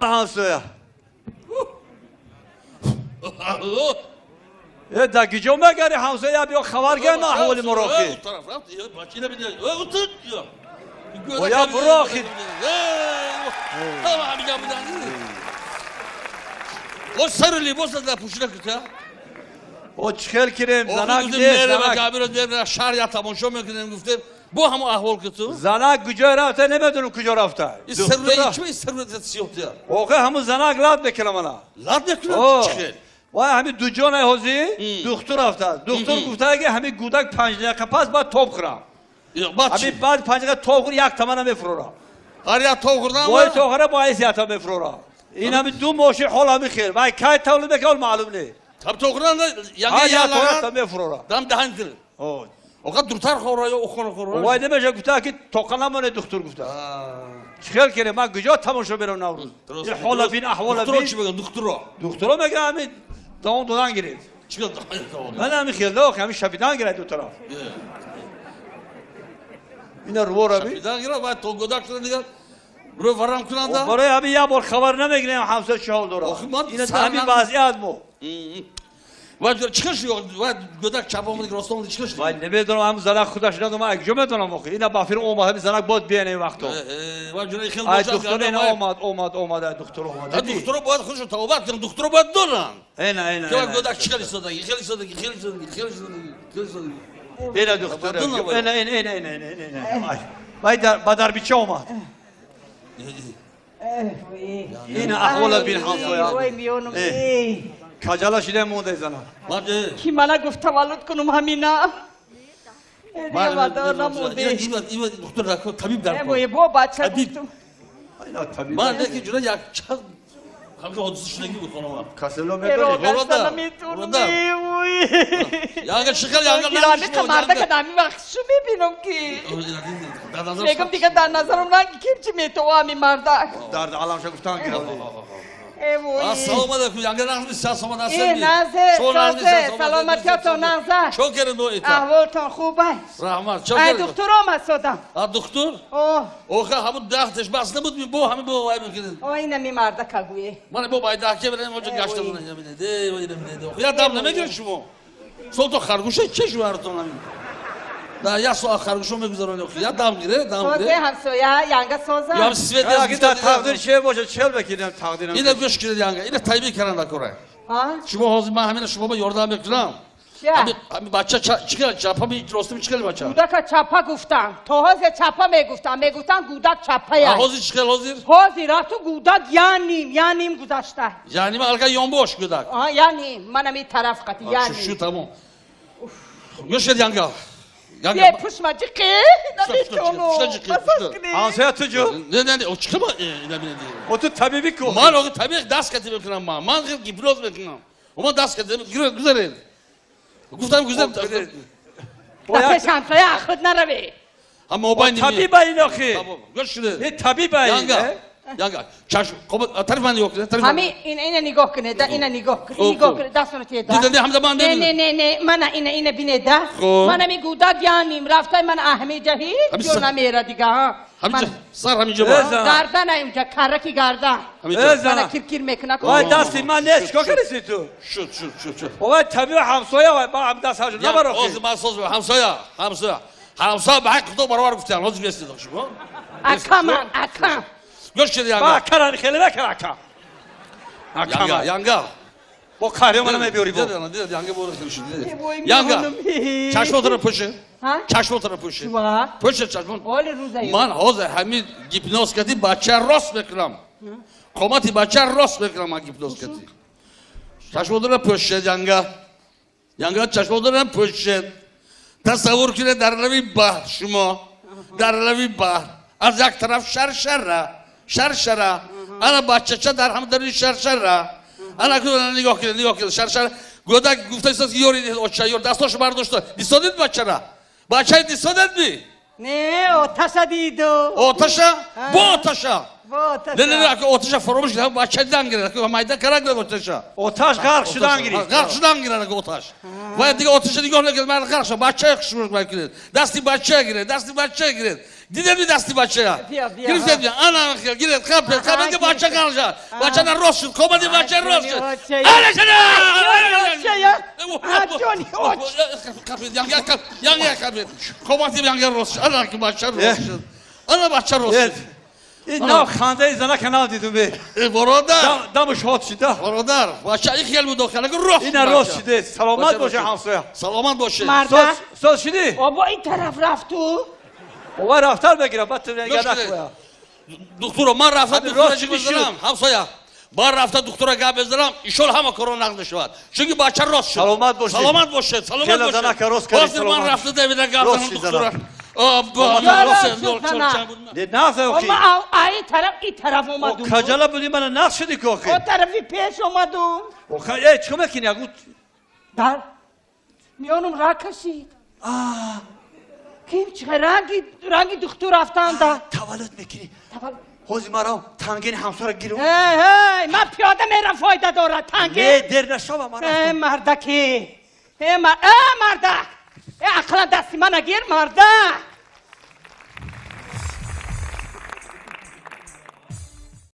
Ҳамсоя. Э, да куҷо мегари, ҳамсоя? Биё, хабар гир ма аҳволи моро охи. Оя, буро охи. О, сару либоса да пӯшида кута. О, чӣ хел кирем, занак нест, занак. Шаҳр я тамошо мекунем, гуфтем, бо ҳамо аҳвол куту. Занак куҷо рафта, намедонам куҷо рафта. Охи, ҳамун занак лат мекунам ана. Лат мекунам, чӣ хел? Вай, ҳамин дуҷонай ҳозӣ духтур рафта. Духтур гуфта, ки ҳамин гудак 5 дақиқа пас бояд тоб хӯрам. Ҳамин баъд 5 дақиқа тоб хӯр, як тамана мефурора. Ҳар як тоб хӯрдан? Вой, то хӯра боис ята мефурора. Ин ҳамин ду моши ҳол ҳамин хел. Вай, кай тавлид мекунад, ҳол маълум не. Таб то хӯрдан ята мефурора. Дам даҳан дил. Оқа дуртар хӯра ё ухона хӯра? Вай, намеша, гуфта, ки тоқа намоне, духтур гуфта. Чӣ хел кунем, ман куҷо тамошо берам Наврӯз? Ин ҳола бин, аҳвола бин. Духтуро чӣ мегӯянд, духтуро? Духтуро мегӯяд, ҳамин давом додан гиред. Ман ҳамин хелда, ҳамин шапидан гирад ду тараф. Ина рувора би. Шапидан гирад, вай то гудак шуда дигар рӯ варам кунанда. Барои ҳамин як бор хабар намегирем, ҳамсоя чӣ ҳол дорад. Ина ҳамин вазъият мо. Вай, чӣ шуд? Вай, гудак чап омад, рост омад, чӣ шуд? Вай, намедонам, ҳамун занак худаш надонам, ман куҷо медонам охи. Ина ба фирм омад, ҳамин занак бояд биён ин вақто. Вай, ҷура хел. Ай, духтур ина омад, омад, омад, ай, духтур омад. Духтуро бояд худашо тавбат кунанд, духтуро бояд донанд. Ина, ина. Ки гудак чӣ хел истодагӣ, хел истодагӣ, хел истодагӣ, хел истодагӣ, хел истодагӣ. Ина духтур. Ина, ина, ина, ина, ина, ина. Вай, ба дарбича омад. Ина аҳвола бин, ҳамсоя. Каҷала шида монда зана. Ки мана гуфт, таваллуд кунум, ҳамина. Табиб дар бо бача гуфтум. Ман лекин ҷура як чанд ҳамчун ҳодиса шудагӣ буд хонама. Касело медорӣ? Янга чӣ хел янга? Мардака ҳамин вақт шу мебинам, ки мегум, дига дар назарам ранги кимчи метова ҳамин мардак. Дард аламша гуфтан гирад. Ассалому алайкум, янга, нағзми, саломат ҳастед? Назе, саломатиятон нағза. Чо керед бо ита? Аҳволтон хуб аст? Раҳмат. Чо? Ай, духтур омад содам. А, духтур? Охи, ҳамун дахташ бас набуд, бо ҳамин бо вай мекунед. О, ина ми мардака гӯе. Ман бо байдаҳке берем, оҷо гашта будам. Я дам намегиред шумо? Сол то харгӯша че шуҳартон ҳамин? Да як соат харгӯшо мегузаронед, я дам гире, дам гире. Созе, ҳамсоя, янга соза. Ям свет. Дар тақдир че бошад, чел бекидем тақдирам. Ина гӯш кунед, янга, ина тайби каран дакора. Шумо ҳозир ман ҳамина шумо ба ёрдам мекунам. Ҳамин бача чӣ хел, чапа ми, ростими, чӣ хел бача? Гудака чапа гуфтам. То ҳозир чапа мегуфтам, мегуфтам гудак чапая. Ҳозир чӣ хел ҳозир? Ҳозир ату гудак яним, яним гузашта. Яним алка ёнбош гудак. Яним, ман ами тараф қати яним. Шу тамом. Гӯш кунед, янга. Е, пушма ҷиқи, наметону. Ҳамсоя, ту ҷу? Не, не, не, чӣ ма О, ту табиби ку? Ман охи табиб даст кати мекунам, ман гипноз мекунам. Ман даст кати гузаред. Гуфтам, гузар. Пеш ҳамсоя худ наравӣ. Ҳам мобайн. Табиба ин охи. Гӯш кунед. Э, табиба ин. Янга. Янга. Чашм, қоб тараф ман нигоҳ кунед. Ҳами ин ина нигоҳ кунед, да ина нигоҳ кунед, нигоҳ кунед, дастонро тиед. Дида, не, ҳамда ман. Не, не, не, не, мана ина, ина бинед, да. Мана ми гудак яним, рафтай мана аҳми ҷаҳид, ҷо намера дига, ҳа. Ҳамиҷа, сар ҳамиҷа ба. Гардан инҷа, караки гардан. Мана кир-кир мекунад. Вай, дасти ман нест, чикор кардиси ту? Шуд, шуд, шуд, шуд. Вай, табиб ҳамсоя, вай, ман ҳам даст ҳаҷ набар охи. Ҳозир ман соз ҳамсоя, ҳамсоя. Ҳамсоя ба ҳаққи худо баробар гуфтан, ҳозир бестед шумо. Ака ман, ака. Гӯш кунед, янга. Ба каран хеле накар, ака. Янга, янга. Бо қаҳри мана мебиёри бо. Дида, янга бо шуд. Янга. Чашмотро пӯшед. Чашмотро пӯшед. Пӯшед чашмон. Ман ҳозир ҳамин гипноз кардӣ бача рост мекунам. Қомати бача рост мекунам ман гипноз кардӣ. Чашмотро пӯшед, янга. Янга, чашмотро пӯшед. Тасаввур кунед, дар лави баҳр шумо. Дар лави баҳр. Аз як тараф шаршара, шаршара. Ана бачача дар ҳам даруни шаршара. Ана нигоҳ кунед, нигоҳ кунед, шаршара. Гӯдак гуфта истод, ки ёри, оча, ёр, дастошо бардошта. Дисодед бачара? Бачаи дисодед ми? Не, оташа диду. Оташа? Бо оташа. Не, не, не, оташа фаромӯш кунед, бача дидан гирад, майда карак гирад оташа. Оташ ғарқ шудан гирифт. Ғарқ шудан гирад оташ. Вай, дига оташа нигоҳ накунед, ман ғарқ шуд, бачаи хушрӯ кунед. Дасти бача гиред, дасти бача гиред. Дидед дасти бача? Бия, бия, Гирифтед, ана гиред, хапед, хапед, ки бача канша. Бача на рост шуд, қомати бача рост шуд. Ана шуда! Хапед, янга хап, янга хапед. Қомати янга рост шуд. Ана ки бача рост шуд. Ана бача рост шуд. Ин нав хандаи занака нав дидум бе. Бародар. Дамаш ҳод шида. Бародар, бача ин хел буд охир, рост. Ина рост шиде. Саломат боше ҳамсоя. Саломат боше. Марда. Соз шиди? Обо ин тараф рафту. Ова рафтар мегирам, баъд ту нагар. Духтуро, ман рафта духтура чӣ мезанам? Ҳамсоя. Бар рафта духтура гап мезанам, ишол ҳама коро нақд мешавад. Чунки бача рост шуд. Саломат бошед. Саломат бошед. Саломат бошед. Занака рост кардӣ. Ҳозир ман рафта давида гап занам духтура. Ай тараф, и тараф омадум. Каҷала буди мана нақд шуди ки охи. О тарафи пеш омадум. Э, чӣ мекунӣ агу? Дар миёнум ра кашид. Ким чӣ ранги ранги духтур рафтанда. Таваллуд мекунӣ. Ҳозир марам тангини ҳамсора гирум. Эй, ман пиёда мерам, фоида дорад танги. Не, дер нашава ман. Э, мардаки. Э, мардак. Э, ақлан дасти мана гир, мардак.